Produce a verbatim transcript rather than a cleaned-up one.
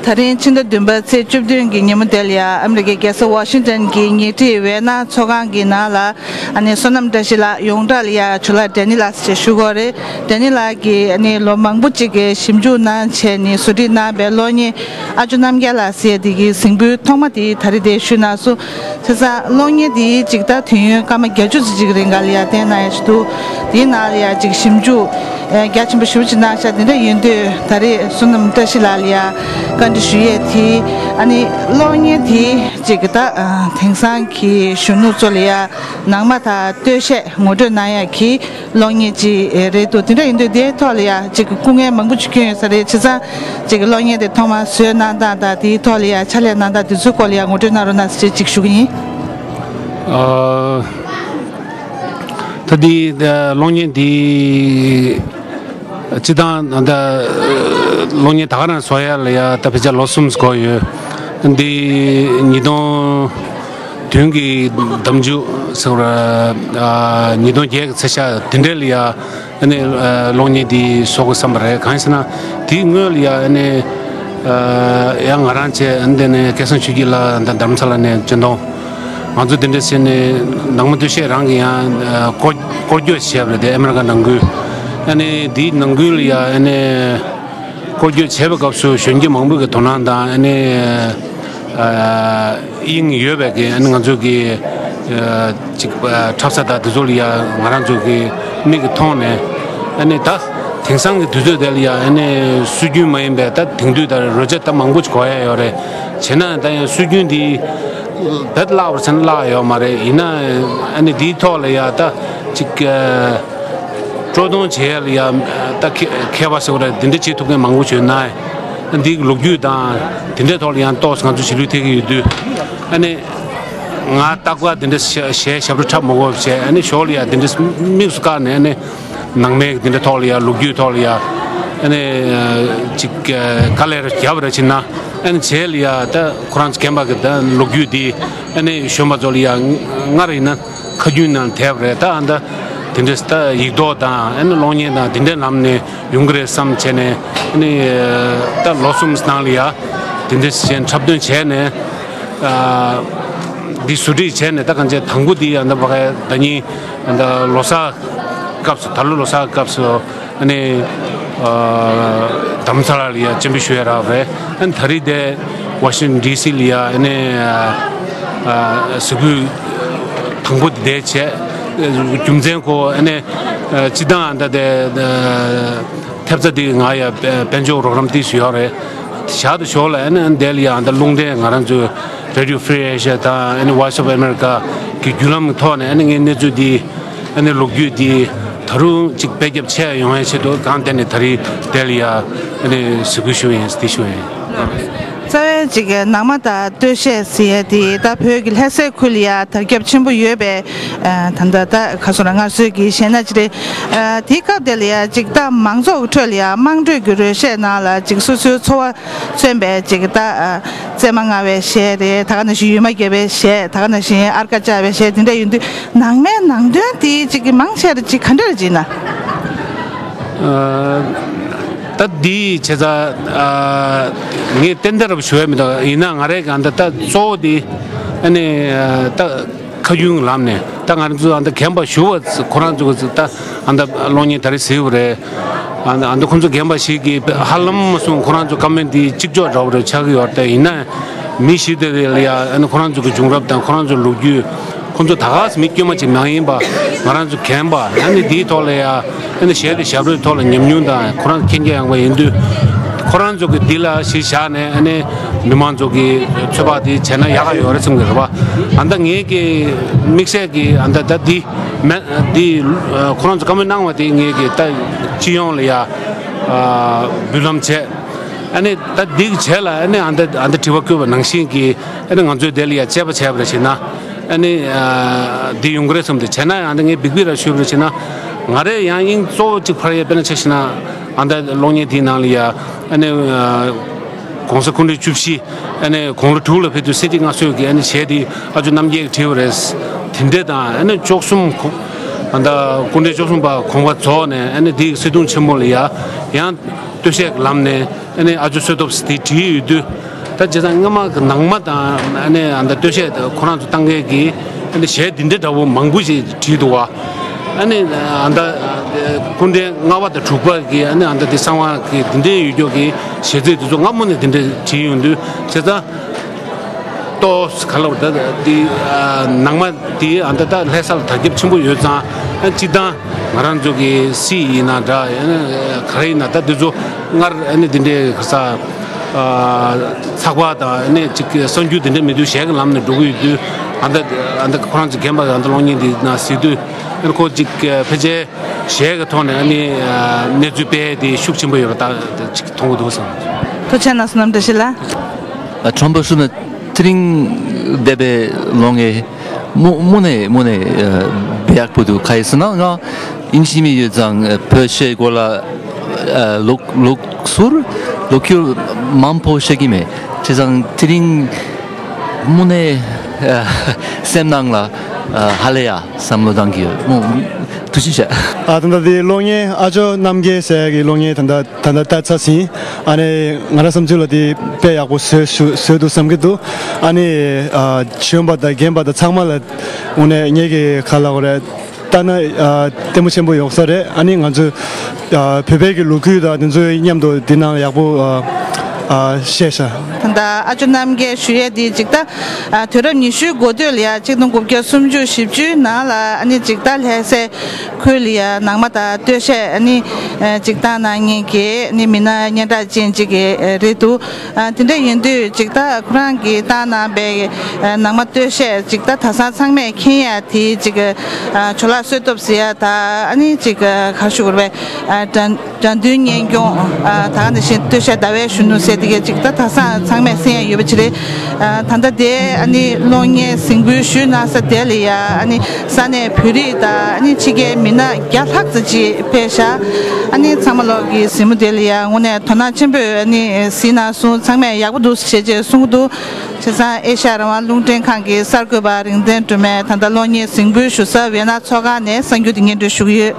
ད་རིང་ཕྱི་ཟླ་བདུན་པ་ཚེས་བཅུ་བདུན་གྱི་ཉིན་མོ་དེ་ལ་ཡ་ཨ་མི་རི་ཀའི་རྒྱལ་ས་ཝ་ཤིང་ཏོན་གྱི་ཉེ་འཁྲིས་ཝེ་ན་ཚོགས་ཁང་གི་ནང་ལ་ཨ་ནི་བསོད་ནམས་བཀྲ་ཤིས་ལགས་ཡོངས་གྲགས་ལ་ཡ་ཇོ་ལགས་ཌེ་ནི་ལགས་ཟེར་ཞུ་གི་ཡོད་རེད། ཌེ་ནི་ལགས་ཀྱིས་ཨ་ནི་ལོ་མང་པོ་ཅིག་གི་ཞིབ་འཇུག་གནང་བྱས་ནས་བཟོ་སྒྲིག་གནང་པའི་གློག་བརྙན་ཨ་ཇོ་རྣམ་རྒྱལ་ལགས་ཟེར་དེ་གི་གཟིགས་འབུལ་ཐོག་མ་དེ་ད་རེས་དེ་ཞུས་གནང་སོང་། བྱས་ཙང་གློག་བརྙན་དེའི་ཅིག་ད་དུས་ཡུན་སྐར་མ་བརྒྱད་ཅུ་ཙམ་ཅིག་རིང་ག་ལ་ཡ་བསྟན་གནང་ཡ་ཞིག་འདུག་དེའི་ནང་ལ་ཡ་ཅིག་ཞིབ་འཇུག་ཨེ་རྒྱ་ཆེན་པོ་ཞེ་པོ་ཅིག་གནང་ཤག་དེ་འདྲ་ཡིན་དུས་ད་རེས་བསོད་ནམས་བཀྲ་ཤིས་ལགས་ལ་ཡ་བཀའ་འདྲི་ཞུ་ཡས་དེ་ཨ་ནི་གློག་བརྙན་དེ་ཅིག་ད་དེང་སང་གི་གཞོན་ནུ་ཚོ་ལ་ཡ་ནང་མ་དང་སྟོད་གཞས་ངོ་སྤྲོད་གནང་ཡ་གི་གློག་བརྙན་ཅིག་རེད་འདུག་དེ་འདྲ་ཡིན་དུས་དེའི་ཐོག་ལ་ཡ་ཅིག་སྐུ་ངལ་མང་པོ་ཅིག་བསྐྱོན་ཡོད་ས་རེད། བྱས་ཙང་ཅིག་གློག་བརྙན་དེ་ཐོག་མར་བཟོས་གནང་སྟངས་དང་དེའི་ཐོག་ལ་ཡ་ཕྱག་ལས་གནང་སྟངས་དེ་ཚོའི་སྐོར་ལ་ཡ་ངོ་སྤྲོད་གནང་རོགས་གནང་ཟེར་ཅིག་ཞུ་གི་ཡིན། ཨ། ད་འདི་གློག་བརྙན་འདི་སྤྱི་བཏང་ད་གློག་བརྙན་ད་ག་རང་བཟོ་ཡ་ལ་ཡ་ད་ཕལ་ཆེར་ལོ་གསུམ་འགོར་ཡོད། འདི་ཉིས་སྟོང་བདུན་གྱི་ཟླ་མཇུག་ཟེར་བ་ཉིས་སྟོང་བརྒྱད་ཀྱི་ཚེས་ཤར་དེ་འདྲ་ལ་ཡ། ཨ་ནི་ཨ་གློག་བརྙན་འདི་བཟོ་དགོས་བསམ་པ་རེད། གང་ཡིན་ཟེར་ན་དེའི་སྔོན་ལ་ཡ་ཨ་ནི་ཨ་ཡང་ང་རང་བཅས་ཨ་ནི་དེ་ནས་སྐལ་བཟང་ཆོས་སྐྱིད་ལགས་དང་རྡ་རམ་ས་ལ་ནས་སྤྱི་འདོམས་ང་ཚོ་དེ་འདྲ་བྱས་ནས་ནང་མ་སྟོད་གཞས་རང་གི་ཡང་ཨ་སྐོར་སྐོར་སྐྱོད་བྱས་པ་རེད་དེ་ཨ་མི་རི་ཀ་ནང་ཁུལ། ཨ་ནི་དེའི་ནང་ཁུལ་ལ་ཡ་ཨ་ནི་སྐོར་སྐྱོད་བྱས་པའི་སྐབས་སུ་གཞོན་སྐྱེས་མང་པོ་གི་དོ་སྣང་དང་ཨ་ནི་ཨ་དབྱིངས་ཡོད་པའི་གི་ཨ་ནི་ང་ཚོ་གི་ཨ་ཅིག་ཨ་འཁྲབ་ས་དང་དེ་ཚོ་ལ་ཡ་ང་རང་ཚོ་གི་མིག་གིས་མཐོང་ནས་ཨ་ནི་ད་དེང་སང་གི་དུས་ཚོད་དེ་ལ་ཡ་ཨ་ནི་སྲོལ་རྒྱུན་མ་ཡིན་པའི་ད་དེང་དུས་ད་རོལ་ཆ་ད་མང་པོ་ཅིག་གོ་ཡ་ཡོད་རེད། བྱས་ན་ད་ཡང་སྲོལ་རྒྱུན་འདི་བེད་བརླག་པར་སེམས་བརླག་ཡོད་མ་རེད། ཡིན་ན་ཨ་ནི་འདིའི་ཐོག་ལ་ཡ་ད་ཅིག་ཨ། སྤྲོ་གཏོང་བྱེད་ཡ་ལ་ཡ་ད་མཁས་མཁས་པ་ཟེར་བ་རེད། འདི་འདྲ་བྱེད་ཐུབ་མཁན་མང་པོ་བྱུང་ན་འདིའི་ལོ་རྒྱུས་དང་དེ་འདྲའི་ཐོག་ལ་ཡང་ཏོག་ཙམ་ང་ཚོ་ཞི་ལུས་ཐེབས་ཀྱི་ཡོད་དུས་ཨ་ནི་ང་རྟག་པར་འདི་འདྲ་གཞས་ཞབས་བྲོ་འཁྲབ་མ་དགོས་བྱས་ཨ་ནི་ཞོར་ལ་ཡ་འདི་འདྲ་དམིགས་སུ་བཀར་ནས་ཨ་ནི་ནང་མའི་འདི་འདྲ་ཐོག་ལ་ཡ་ལོ་རྒྱུས་ཐོག་ལ་ཡ་ཨ་ནི་ཅིག་དཀའ་ལས་ར་བརྒྱབ་ར་ཕྱིན་ན་ཨ་ནི་རྗེས་ལ་ཡ་ད་ཁོ་རང་ཚོ་རྒན་པ་གི་ད་ལོ་རྒྱུས་འདི་ཨ་ནི་གཞོན་པ་ཚོ་ལ་ཡ་སྔར་ཡིན་ན། ཁ་རྒྱུན་ནང་དེབ་རེད་ད་ཨ་ད་དེ་འདྲས་ད་ཡིག་ཐོག་དང་ཨ་ནི་གློག་བརྙན་དང་དེ་འདྲའི་ལམ་ནས་ཡོང་གི་རེད་བསམ་བྱས་ནས་ཨ་ནི་ད་ལོ་གསུམ་ནང་ལ་ཡ་དེ་འདྲས་བྱས་འཁྲབ་སྟོན་བྱས་ནས་ཨ་འདི་བཟོ་སྒྲིག་བྱས་ནས་ད་གང་བྱས་དང་པོ་འདི་ཨ་ད་ཕ་གི་ཟླ་ཉིན་ཨ་ད་ལོ་གསར་སྐབས་སུ་ད་ལོ་ལོ་གསར་སྐབས་སུ་ཨ་ནི་ཨ་རྡ་རམ་ས་ལ་ལ་ཡ་སྤྱན་འབུལ་ཞུ་ཡ་རག་རེད། ཨ་ནི་ད་རེས་དེ་ཝ་ཤིང་ཊོན་ཌི་སི་ལ་ཡ་ཨ་ནི་ཨ་གཟིགས་འབུལ་དང་པོ་དེ་བྱས། རྒྱུ་མཚན་ཁོ་ཨ་ནི་སྤྱི་བཏང་ཨ་ད་དེ་ཐེབས་རྩ་དེ་ང་ཡ་དཔལ་འབྱོར་རོགས་རམ་ཏོག་ཙམ་ཡོད་རེད། ཞར་དུ་ཞོར་ལ་ཨ་ནི་ཨ་ནི་དེ་ལ་ཡ་ཨ་ད་རླུང་འཕྲིན་ང་རང་ཚོའི་Radio Free Asia་དང་ཨ་ནི་Voice of America་གི་བརྒྱུད་ལམ་གྱི་ཐོག་ནས་ཨ་ནི་ངའི་གནས་ཚུལ་དེ་ཨ་ནི་ལོ་རྒྱུས་དེ་ད་རུང་ཅིག་སྤེལ་རྒྱབ་ཆེ་ཡོང་བའི་ཆེད་དུ་གང་ལྟར་ནས་ད་རེས་དེ་ལ་ཡ་ཨ་ནི་གཟིགས་འབུལ་ཞུ་ཡིན་འདི་ཞུ་ཡིན། རྩ་བའི་ཅིག་ནང་མ་དང་སྟོད་གཞས་ཟེར་ཡ་དེ་ད་བོད་ཀྱི་ལྷ་སའི་ཁུལ་ལ་ཡ་དར་ཁྱབ་ཆེན་པོ་ཡོད་པའི་ད་ལྟ་ད་ག་སོ་ར་སྔར་སྲོལ་གྱི་གཞས་སྣ་ཅིག་རེད། དེའི་སྐབས་དེ་ལ་ཡ་ཅིག་ད་མང་ཚོགས་ཀྱི་ཁྲོད་ལ་ཡ་དམངས་ཁྲོད་ཀྱི་རོལ་གཞས་ནང་ལ་ཅིག་སོ་སོའི་འཚོ་བ་མཚོན་པའི་ཅིག་ད་རྩེད་མ་རྔ་བའི་གཞས་རེད། ད་ག་ནང་བཞིན་ཡུལ་མ་རྒྱས་པའི་གཞས། ད་ག་ནང་བཞིན་ཨར་ཀ་བཅའ་བའི་གཞས་དེ་འདྲ་ཡིན་དུས་ནང་མའི་ནང་དོན་དེ་ཅིག་གི་མང་ཆེ་རེ་ཅིག་ག་འདྲ་རེ་ཅིག་ན། ད་འདི་བྱས་ཙང་ངས་ཏན་ཏན་རབ་ཞུ་ཡ་མི་འདུག་ཡིན་ན་ང་རའི་གང་ད་ད་གཙོ་བོ་དེ་ཨ་ནི་ད། ཁ་རྒྱུན་ལམ་ནས་ད་ང་རང་ཚོ་ཨ་མདའ་རྒན་པ་ཞུ་བ་ཁོ་རང་ཚོ་གི་ད་ཨ་མདའ་གློག་བརྙན་ད་རེས་གཟིགས་པ་རེད། ཨ་མདའ་ཁོང་ཚོ་རྒན་པ་ཞིག་གིས་ཧ་ལམ་མ་སོང་ཁོ་རང་ཚོ་ཀ་མེན་ཊི་གཅིག་ལྕོགས་འདྲ་བོ་རེ་ཆགས་ཀྱི་ཡོད་རེད། ཡིན་ན་མི་ཞིག་དེ་རེད་ལ་ཡ་ཨ་ནི་ཁོ་རང་ཚོ་གི་བྱུང་རབས་དང་ཁོ་རང་ཚོ་ལོ་རྒྱུས་ཁོང་ཚོ་ད་ག་སེ་མི་དཀྱུས་མ་ཅིག་མ་ཡིན་པ་ང་རང་ཚོ་རྒན་པ་ཨ་ནི་འདིའི་ཐོག་ལ་ཡ་ཨ་ནི་གཞས་དང་ཞབས་བྲོའི་ཐོག་ལ་ཉམས་མྱོང་དང་ཁོ་རང་མཁྱེན་རྒྱ་ཡངས་པ་ཡིན་དུས་ཁོ་རང་ཚོ་གི་འདི་ལ་གཞི་བཞག་ནས་ཨ་ནི། མི་མང་ཚོ་གི་ཚོད་དཔག་དེ་བྱས་ན་ཡག་ག་ཡོད་རེད་བསམ་གི་རེད་པ། ཨ་མདའ་ངེད་ཀྱི་དམིགས་བསལ་གྱི་ཨ་མདའ་ད་འདི་མེ་འདི་ཁོ་རང་ཚོ་བཀའ་མོལ་གནང་བ་དེ་ངེད་ཀྱི་ད་སྤྱི་ཡོངས་ལ་ཡ་འབུལ་ལམ་བྱས། ཨ་ནི་ད་འདི་གི་རྗེས་ལ་ཨ་ནི་ཨ་མདའ་ཨ་མདའ་དྲི་བ་བཀོད་པ་ནང་བཞིན་གྱི་ཨ་ནི་ང་ཚོས་དེ་ལ་ཡ་དཔྱད་པ་བྱས་པ་རེད་བྱས་ན་ཨ་ནི་འདི་ཡོང་གི་རེད་བསམ་དེ་བྱས་ན་ཨ་མདའ་ངས་འབིག་པི་ར་ཞུས་པ་རེད་བྱས་ན་ང་རས་ཡང་དབྱིངས་གཙོ་བོ་གཅིག་ཕར་ཡ་དཔེར་ན་ཆ་བཞག་ན་ཨ་མདའ་གློག་བརྙན་དེའི་ནང་ལ་ཡ་ཨ་ནི། གོང་ས་སྐུ་ཕྲེང་བཅུ་བཞི་ཨ་ནི་དགུང་ལོ་དྲུག་ལ་ཕེབས་དུས་སི་ཌི་སྔ་སྲོལ་གྱི་ཨ་ནི་གཞས་དེ་ཨ་ཇོ་རྣམ་རྒྱལ་གྱིས་བྲིས་པ་རེད། དེ་འདྲ་དང་ཨ་ནི་བཅུ་གསུམ་གོ་ཨ་ད་སྐུ་ཕྲེང་བཅུ་གསུམ་པ་དགོངས་པ་རྫོགས་ནས་ཨ་ནི་དེའི་གསེར་གདུང་ཆེན་མོ་ལ་ཡ་ཡང་སྟོད་གཞས་ཀྱི་ལམ་ནས་ ཨ་ནི་ཨ་ཇོ་བསོད་སྟོབས་དེ་བྲིས་ཡོད་དུས། ད་བྱས་ཙང་སྔ་མ་གི་ནང་མ་དང་ཨ་ནི་ཨ་ད་སྟོད་གཞས་ཁོ་རང་ཚོ་བཏང་མཁན་གྱི་ཨ་ནི་གཞས་འདི་འདྲ་འདྲ་བོ་མང་པོ་ཞིག་བྲིས་འདུག་བ། ཨ་ནི་ཨ་ད་སྐུ་ཕྲེང་ལྔ་པ་དང་དྲུག་པ་གི་ཨ་ནི་ཨ་ད་དེ་གསང་བ་གི་འདི་འདྲའི་ཡོད་ཀྱོག་གི་གཞས་ཚིག་དེ་ཚོ་སྔ་མོ་ནས་འདི་འདྲ་བྲིས་ཡོང་དུས་བྱས་ཙང་། ཏོག་ག་ལ་བ་ད་དེ་ནང་མ་དེ་ཨ་ད་ད་ལྷ་ས་ལ་དར་ཁྱབ་ཆེན་པོ་ཡོད་ཙང་སྤྱིར་བཏང་ང་རང་ཚོ་གི་སི་ཡིན་ན་འདྲ་ག་རེ་ཡིན་ན་ད་དེ་ཚོ་སྔར་ཨ་ནི་དེ་འདྲའི་ག་ས་ཚགས་པར་དང་ཨ་ནི་ཅིག་གསར་འགྱུར་དེ་འདྲ་མེད་དུས་གཞས་ཀྱི་ལམ་ནས་འགྲོ་གི་ཡོད་དུས་ཨ་ད་ཨ་ད་ཁོ་རང་ཚོ་རྒན་པ་ཨ་ད་གློག་བརྙན་དེ་ན་གཟིགས་དུས་ཨ་ནི་ཁོ་ཅིག་ཕལ་ཆེར་གཞས་ཀྱི་ཐོག་ནས་ཨ་ནི་གནས་ཚུལ་སྤེལ་དེ་ཤུགས་ཆེན་པོ་ཡོད་པ་ད་ཅིག་མཐོང་གི་འདུག་བསམ། ཐུགས་རྗེ་གནང་སོང་། ནམ་བཀྲ་ཤིས་ལགས། ཁྲོམ་པ་ཧྲུ་ན་དེ་རིང་འདས་པའི་ལོ་ངས་མུ་མུ་ནས་མུ་ནས་བེ་ཡག་པོ་འདུག་ག་ཡིན་ཟེར་ན་ང་ཨིན་ཇི་མི་ཡོད་ཙང་བོད་གཞས་སྐོར་ལ་ལུག་ལུག་ཟུར་ལུག་ཁྱུར་མང་པོ་ཤེས་ཀྱི་མེད། བྱས་ཙང་དེ་རིང་མུ་ནས་སེམས་ནང་ལ་ཧ་ལས་ཡ་བསམ་བློ་བཏང་གི་ཡོད། མུ་ཐུགས་རྗེ་ཆེ། ཨ་ད་ལྟ་དེ་གློག་བརྙན་ཨ་ཇོ་རྣམ་རྒྱལ་ཟེར་ཡ་གི་གློག་བརྙན་ད་ལྟ་ད་ལྟ་ལྟ་ཚར་ཟིན། ཨ་ནི་ང་རང་བསམ་ཚུལ་ལ་དེ་དཔེ་ཡག་པོ་བཟོས་བཟོས་བཟོས་འདུག་བསམ་གྱི་འདུག་ཨ་ནི་ཨ་གཞོན་པ་དང་རྒན་པ་དང་ཚང་མ་ལ་དངོས་གནས་ངེད་ཀྱི་ཁ་ལ་འོ་རེད། ལྟ་ན་ཨ་ལྟད་མོ་ཆེན་པོ་ཡོང་ས་རེད། ཨ་ནི་ང་ཚོ་ཨ་བོད་པའི་གི་ལོ་རྒྱུས་དང་དེ་ཚོའི་མཉམ་དུ་དེ་ནང་ཡག་པོ་ཨ་ཨ་བཤད་ཤག་ད་ལྟ་ཨ་ཇོ་རྣམ་རྒྱལ་ཞུ་ཡས་དེ་ཅིག་ད་ཨ་དུས་རབས་ཉི་ཤུའི་འགོ་སྟོད་ལ་ཡ་ཆིག་སྟོང་དགུ་བརྒྱ་སུམ་ཅུ་བཞི་བཅུའི་ནང་ལ་ཨ་ནི་ཅིག་ད་ལྷ་སའི་ཁུལ་ལ་ཡ་ནང་མ་དང་སྟོད་གཞས་ཨ་ནི་ཅིག་བཏང་གནང་མཁན་གྱི་ཨ་ནི་མི་སྣ་སྙན་གྲགས་ཅན་ཅིག་གི་རེད་འདུག་ཨ་དེ་འདྲ་ཡིན་དུས་ཅིག་ད་ཁོ་རང་གིས་བཏང་གནང་པའི་ནང་མ་སྟོད་གཞས་ཅིག་ད་ད་སང་ཚང་མས་མཁྱེན་ཡ་དེ་ཅིག་ཇོ་ལགས་བསོད་སྟོབས་ཟེར་ཡ་ད་ཨ་ནི་ཅིག་ག་རེ་ཞུ་དགོས་རེད་པས། དགྲ་འདུལ་གཉེན་སྐྱོང་། ད་ག་ནང་བཞིན་སྟོད་གཞས་ཟླ་བའི་གཞོན་ནུ་ཟེར་དེ་གས་ཅིག་ད་ད་སང་ཚང་མས་གསན་ཡ་ཡོད་པ་ཅིག་རེད། ད་ལྟ་དེ་ཨ་ནི་གློག་བརྙན་གཟིགས་འབུལ་ཞུས་གནང་ས་དེ་ལ་ཡ་ཨ་ནི་ས་གནས་བོད་རིགས་དང་ཨ་ནི་ཕྱི་རྒྱལ་མི་སྣ་བརྒྱ་ལྷག་ཙམ་ཅིག་ཕེབས་ཤག་ཨ་ནི་ཚང་མ་ལོག་གི་གཟིགས་མོ་དེ་ལ་ཡ་དངོས་གནས་དོ་སྣང་ཆེན་པོས་ཨ་ནི་གཟིགས་གནང་སོང་། ཚང་མས་ཡག་པོ་འདུག་ཟེར་བྱས་གསུང་གི་འདུག་བྱས་ཙང་ཨེ་ཤ་ཡ་རང་དབང་རླུང་འཕྲིན་ཁང་གི་གསར་འགོད་པ་རིག་ལྡན་སྒྲོལ་མས་ད་ལྟ་གློག་བརྙན་གཟིགས་འབུལ་ཞུ་ས་ཝེ་ན་ཚོགས་ཁང་ནས་གསར་འགྱུར་དེ་སྙན་སྒྲོན་ཞུ་གི་ཡོད།